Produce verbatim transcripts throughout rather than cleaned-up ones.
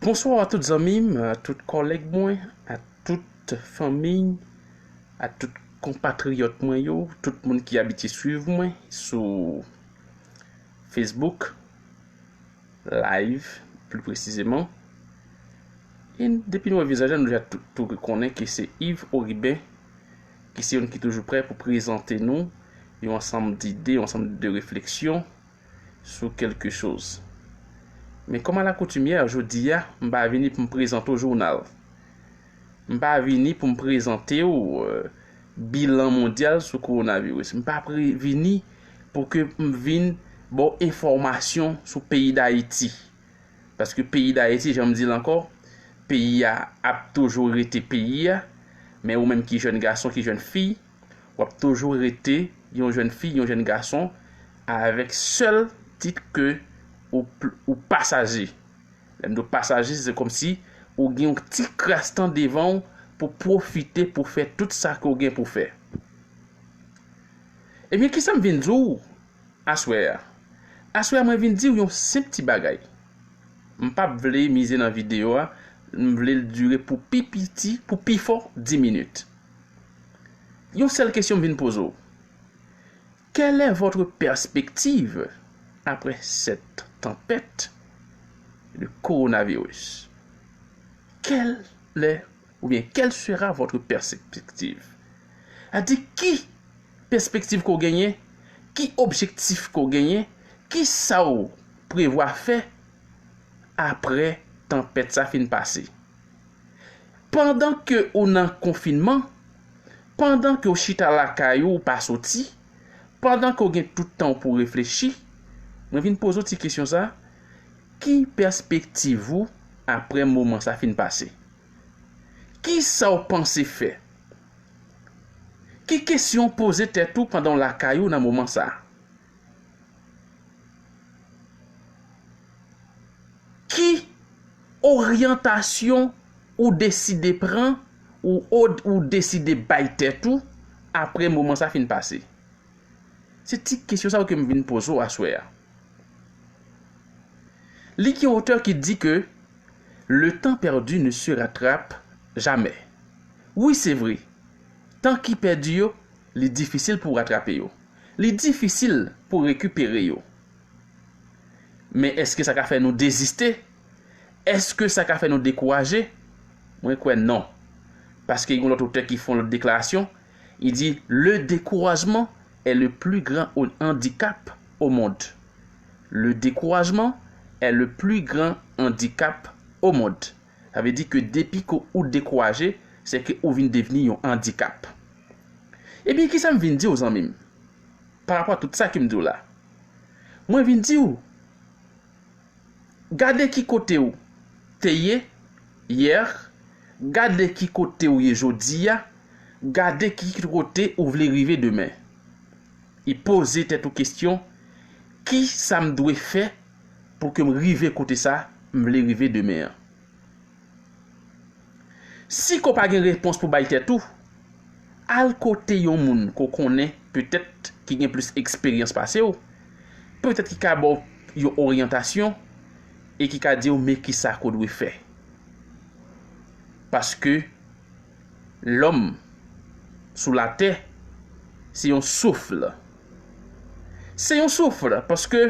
Bonswa a tout zanmi m, a tout kòlèg mwen, a tout fanmi, a tout konpatriyòt mwen yo, tout moun ki abitye swiv mwen sou Facebook Live, pli presizeman. E depi nou wè vizaj la, nou deja tou, tou rekonnen ke se Yves Oriben, ki se youn ki toujou prè pou prezante nou yon ansanm dide, yon ansanm de refleksyon sou kèlke choz. Men kòm alakotimyè, jodi a, m pa vini pou m prezante w jounal. M pa vini pou m prezante w, euh, bilan mondyal sou kowonaviris. M pa pre-, vini pou ke m vin ba w enfòmasyon sou peyi Dayiti. Paske peyi Dayiti, jan m di l ankò, peyi a ap toujou rete peyi a, men ou menm ki jèn gason, ki jèn fi, w ap toujou rete yon jèn fi, yon jèn gason, avèk sèl tit ke ou pl-, ou pasaje. Lè m di w pasaje, se kòmsi ou gen yon ti kras tan devan w pou pwofite, pou fè tout sa ke w gen pou fè. Ebyen, kisa m vin di w aswè a? Aswè a, mwen vin di w yon senp ti bagay. M p ap vle mize nan videyo a, m vle l dire pou pi piti, pou pi fò, dis minit. Yon sèl kesyon m vin poze w. Quelle est votre perspective après cette tempête de coronavirus? Quelle est, ou bien, quelle sera votre perspective? A di, ki pèspektiv ke w genyen? Ki objektif ke w genyen? Ki sa w prevwa fè apre tanpèt sa fin pase? Pandan ke ou nan konfinman, pandan ke w chita lakay ou, ou pa soti, pandan ke w gen tout tan w pou w reflechi, mwen vin poze w ti kesyon sa, ki pèspektiv ou apre moman sa fin pase? Ki sa w panse fè? Ki kesyon w poze tèt ou pandan w lakay ou nan moman sa? Ki oryantasyon ou deside pran, ou, ou, ou deside bay tèt ou apre moman sa fin pase? Se ti kesyon sa yo ke m vin poze w aswè a. Li gen otè ki di ke le temps perdu ne se rattrape jamais. Wi, se vre. Tan ki pèdi yo, li difisil pou ratrape yo. Li difisil pou rekipere yo. Men èske sa ka fè nou deziste? Èske sa ka fè nou dekouraje? Mwen kwè non. Paske gen yon lòt otè ki fè yon lòt deklarasyon. Li di, le découragement est le plus grand o-, handicap au monde. Le découragement est le plus grand handicap au monde. Sa vle di ke depi ke ou dekouraje, se ke ou vin devni yon andikap. Ebyen, kisa m vin di w, zanmi m? Pa rapò a tout sa ke m di w la. Mwen vin di w, gade ki kote w te ye yè, gade ki kote w ye jodi a, gade ki kote ou vle rive demen. E poze tèt ou kesyon, ki sa m dwe fè pou ke m rive kote sa m vle rive demen an? Si ke w pa gen repons pou bay tèt ou, al kote yon moun ke w konnen petèt ki gen plis eksperyans pase w, petèt ki ka ba w yon oryantasyon e ki ka di w men kisa ke w dwe fè. Paske lòm sou latè, se yon souf. Se yon souf, paske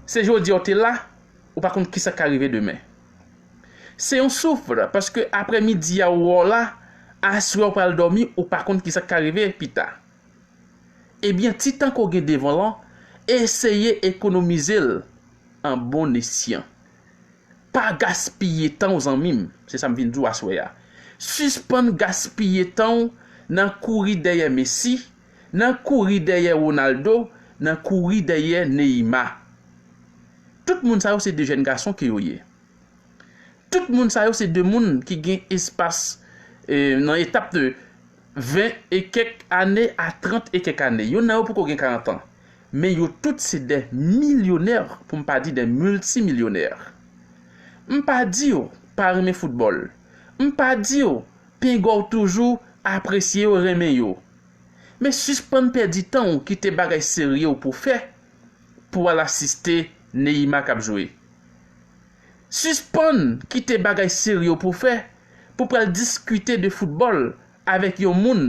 se jodi a w te la, ou pa konn kisa k ka rive demen. Se yon souf, paske aprè midi a ou wè w la, aswè w pral dòmi, ou pa konn kisa k ka rive pita. Ebyen, ti tan ke w gen devan lan, eseye ekonomize l an bon esyan. Pa gaspiye tan w, zanmi m, se sa m vin di w aswè a. Sispann gaspiye tan w nan kouri dèyè Messi, nan kouri dèyè Ronaldo, nan kouri dèyè Neymar. Tout moun sa yo se de jèn gason ke yo ye. Tout moun sa yo se de moun ki gen espas, eh, nan etap de ven e kèk ane a trant e kèk ane. Youn nan yo poko gen karant an. Men yo tout se de milyonè, pou m pa di de miltimilyonè. M pa di yo pa renmen foutbòl. M pa di yo pingòw toujou apresye yo, renmen yo. Men sispann pèdi tan w, kite bagay serye w pou fè, pou w al asiste Neymar k ap jwe. Sispann kite bagay serye w pou fè, pou pral diskite de foutbòl avèk yon moun,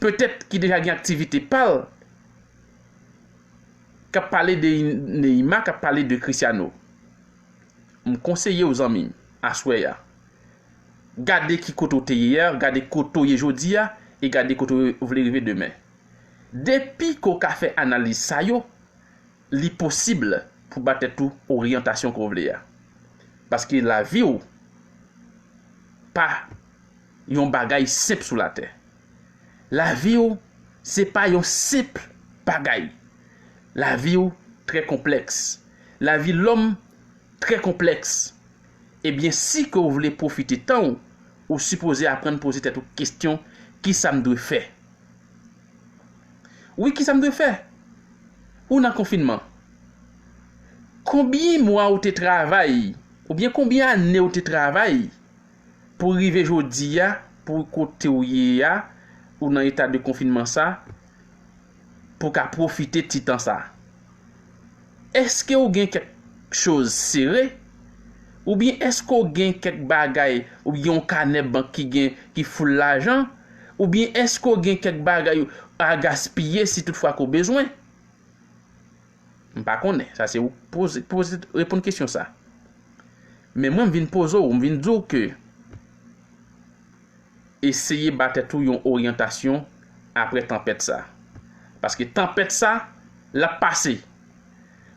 petèt ki deja gen aktivite pa l, k ap pale de Neymar, k ap pale de Cristiano. M konseye w, zanmi m, aswè a. Gade ki kote w te ye yè, gade kote w ye jodi a, e gade kote w vle rive demen. Depi ke w ka fè analiz sa yo, li posib pou ba tèt ou oryantasyon ke w vle a. Paske lavi w pa yon bagay senp sou latè. Lavi w se pa yon senp bagay. Lavi w trè konplèks. Lavi lòm trè konplèks. Ebyen, si ke w vle pwofite tan w, ou sipoze aprann poze tèt ou kesyon, "Kisa m dwe fè?" Wi, kisa m dwe fè? Ou nan konfinman. Konbyen mwa ou te travay, oubyen konbyen ane ou te travay pou rive jodi a, pou kote w ye a, ou nan eta de konfinman sa, pou w ka pwofite ti tan sa? Èske w gen kèk choz sere? Oubyen èske w gen kèk bagay, oubyen yon kanè bank ki gen, ki full lajan? Oubyen èske w gen kèk bagay a gaspiye si toutfwa ke w bezwen? M pa konnen. Sa se ou poze, poze, reponn kesyon sa. Men mwen, m vin poze w, m vin di w ke eseye ba tèt ou yon oryantasyon apre tanpèt sa. Paske tanpèt sa, l ap pase.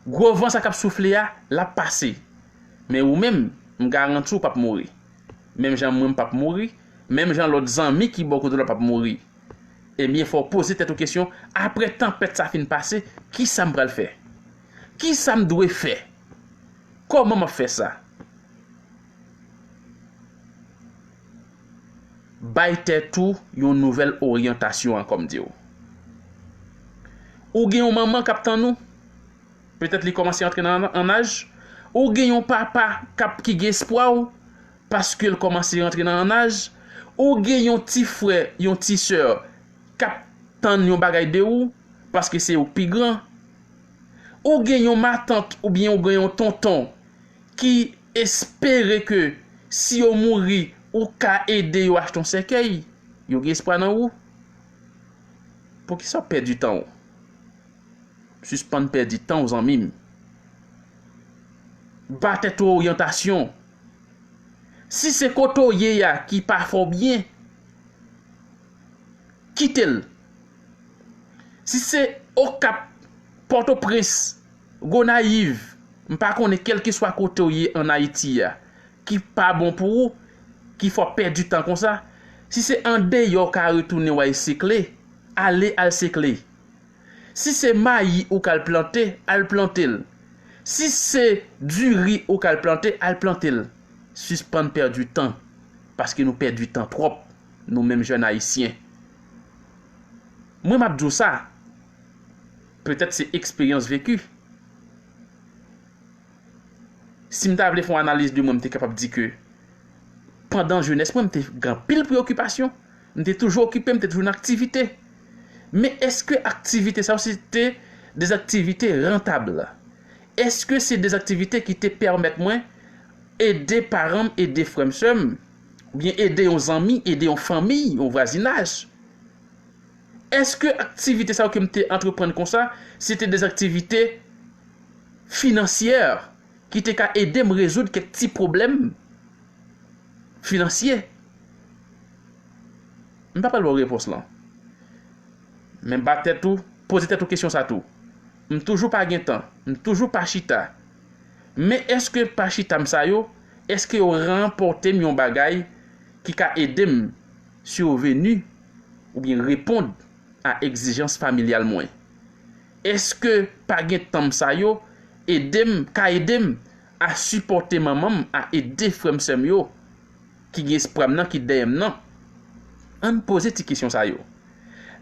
Gwo van sa k ap soufle a, l ap pase. Men ou menm, m garanti w p ap mouri. Menm jan mwen m p ap mouri, menm jan lòt zanmi ki bò kote w la p ap mouri. Ebyen, fò w poze tèt ou kesyon, apre tanpèt sa fin pase, kisa m pral fè? Kisa m dwe fè? Kòman m ap fè sa? Bay tèt ou yon nouvèl oryantasyon an, kòm di w. Ou gen yon manman k ap tann ou. Petèt li kòmanse antre nan, an aj. Ou gen yon papa k ap, ki gen espwa w, paske l kòmanse rantre nan an aj. Ou gen yon ti frè, yon ti sè k ap tann yon bagay de ou, paske se ou k pi gran. Ou gen yon matant oubyen ou gen yon tonton ki espere ke si yo mouri, ou ka ede yo achte yon sèkèy. Yo gen espwa nan ou. Poukisa w pèdi tan w? Sispann pèdi tan w, zanmi m. Ba tèt ou oryantasyon. Si se kote w ye a ki pa fè w byen, kite l. Si se Okap, Pòtoprens, Gonayiv, m pa konnen, kèlkeswa kote w ye ann Ayiti a, ki pa bon pou ou, ki fè w pèdi tan konsa, si se andeyò w ka retounen w al sekle, ale al sekle. Si se mayi ou k al plante, al plante l. Si se diri ou k al plante, al plante l. Sispann pèdi tan, paske nou pèdi tan twòp, nou menm jèn ayisyen. Mwen, m ap di w sa, petèt se eksperyans veki. Si m ta vle fè yon analiz de mwen, m te kapab di ke pandan jenès mwen, m te gen anpil preyokipasyon. M te toujou okipe, m te toujou nan aktivite. Men èske aktivite sa yo se te de aktivite rantab? Èske se de aktivite ki te pèmèt mwen ede paran m, ede frè m, sè m, oubyen ede yon zanmi, ede yon fanmi, yon vwazinaj? Èske aktivite sa yo ke m te antreprann konsa, se te de aktivite finansyè ki te ka ede m rezoud kèk ti pwoblèm finansye? M pa pral ba w repons lan. Men ba tèt ou, poze tèt ou kesyon sa tou. M toujou pa gen tan, m toujou pa chita. Men èske pa chita m sa yo, èske yo ranpòte m yon bagay ki ka ede m sibveni oubyen reponn a egzijans familyal mwen? Èske pa gen tan m sa yo ede m, ka ede m a sipòte manman m, a ede frè m, sè m yo ki gen espwa m nan, ki dèyè m nan? Ann poze ti kesyon sa yo.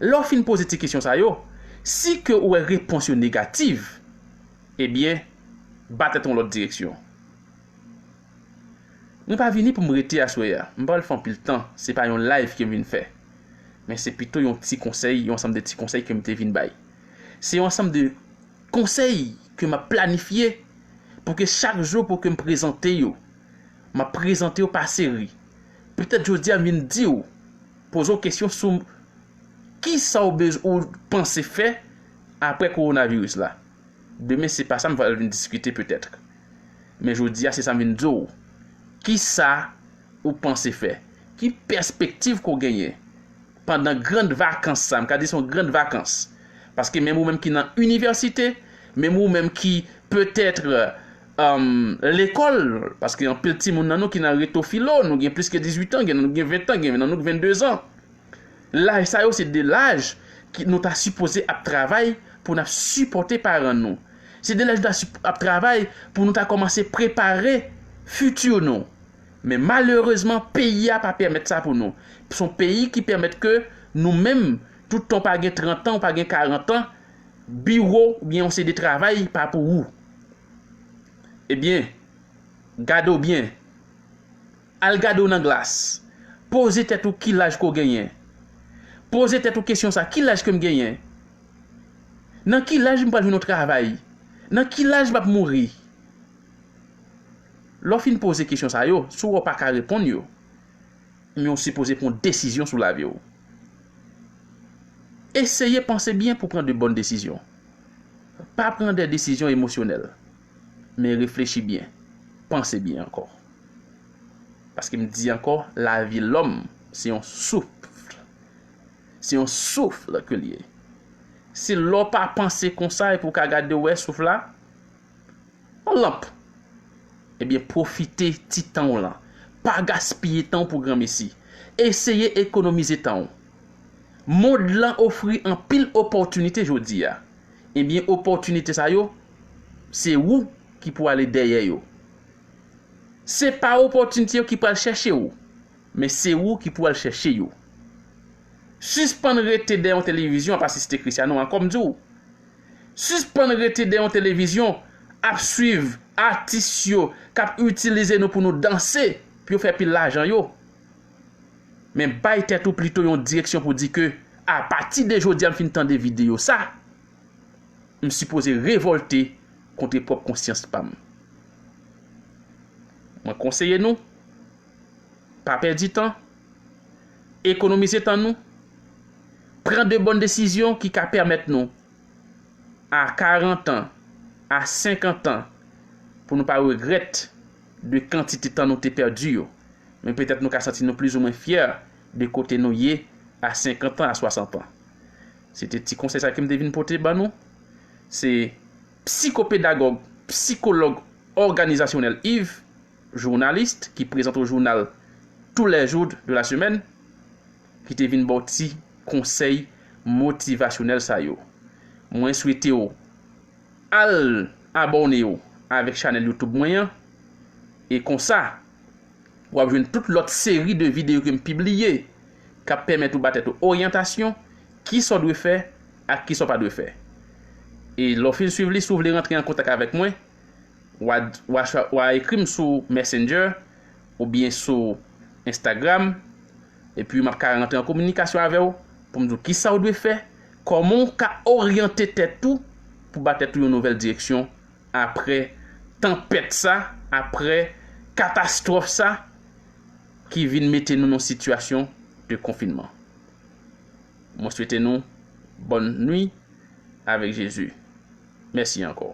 Lè w fin poze ti kesyon sa yo, si ke ou wè repons yo negatif, ebyen, ba tèt ou yon lòt direksyon. Mwen pa vini pou m rete aswè a. M pa pral fè anpil tan. Se pa yon live ke m vin fè. Men se pito yon ti konsèy, yon ansanm de ti konsèy ke m te vin bay. Se yon ansanm de konsèy ke m ap planifye Pou ke chak jou, pou ke m prezante yo, m ap prezante yo pa seri. Petèt jodi a m vin di w, poze w kesyon sou kisa w bez-, ou panse fè apre kowonaviris la. Demen, se pa sa m pral vin diskite petèt. Men jodi a, se sa m vin di w. Kisa ou panse fè? Ki pèspektiv ke w genyen pandan gran vakans sa? M ka di se yon gran vakans. Paske menm ou menm ki nan inivèsite, menm ou menm ki petèt, um, lekòl, paske anpil timoun nan nou ki nan reto filo, nou gen plis ke dizuit an, gen nan nou gen ven an, gen nan nou ki venndezan. Laj sa yo se de laj ki nou ta sipoze ap travay pou n ap sipòte paran nou. Se de laj nou ta sip-, ap travay pou nou ta kòmanse prepare fiti nou. Men malerezman, peyi a pa pèmèt sa pou nou. Se yon peyi ki pèmèt ke nou menm, tout tan w pa gen trant an, w pa gen karant an, biwo oubyen yon seri de travay pa pou ou. Ebyen, gade w byen. Al gade w nan glas. Poze tèt ou ki laj ke w genyen. Poze tèt ou kesyon sa, ki laj ke m genyen? Nan ki laj m pral jwenn yon travay? Nan ki laj m ap mouri? Lè w fin poze kesyon sa yo, si w wè w pa ka reponn yo, men w sipoze pran yon desizyon sou lavi w. Eseye panse byen pou pran de bòn desizyon. Pa pran de desizyon emosyonèl, men reflechi byen, panse byen ankò. Paske m di ankò, lavi lòm, se yon souf. Se yon souf ke l ye. Se lè w pa panse konsa epi w ka gade w wè souf la, yon lanp. Ebyen, pwofite ti tan w lan. Pa gaspiye tan w pou granmesi. Eseye ekonomize tan w. Mond lan ofri anpil opòtinite jodi a. Ebyen, opòtinite sa yo, se ou ki pou ale dèyè yo. Se pa opòtinite yo ki pral chèche w, men se ou ki pou al chèche yo. Sispann rete dèyè yon televizyon ap asiste Cristiano, ankò m di w. Sispann rete dèyè yon televizyon ap swiv atis yo k ap itilize nou pou nou danse, pou yo fè pil lajan yo. Men bay tèt ou plito yon direksyon pou di ke, apati de jodi a m fin tande videyo sa, m sipoze revòlte kont pwòp konsyans pa m. Mwen konseye nou, pa pèdi tan, ekonomize tan nou, pran de bòn desizyon ki ka pèmèt nou, a karant an, a senkant an, pou nou pa regrèt de kantite tan nou te pèdi yo. Men petèt nou ka santi nou plizoumwen fyè de kote nou ye a senkant an, a swasant an. Se te ti konsèy sa ke m te vin pote ban nou. Se psikopedagòg, psikològ òganizasyonèl Yves, jounalis ki prezante w jounal tous les jours de la semaine, ki te vin ba w ti konsèy motivasyonèl sa yo. Mwen swete w al abòne w avèk chanèl YouTube mwen an, e konsa, w ap jwenn tout lòt seri de videyo ke m pibliye k ap pèmèt ou ba tèt ou oryantasyon, kisa w dwe fè ak kisa w pa dwe fè. E lè w fin swiv li, si w vle rantre an kontak avèk mwen, w a, w a, w a ekri m sou Messenger oubyen sou Instagram, epi m ap ka rantre an kominikasyon avè w pou m di w kisa w dwe fè, kòman w ka oryante tèt ou pou ba tèt ou yon nouvèl direksyon apre tanpèt sa, apre katastwòf sa ki vin mete nou nan sitiyasyon de konfinman. Mwen swete nou bòn nwi avèk Jezi. Mèsi ankò.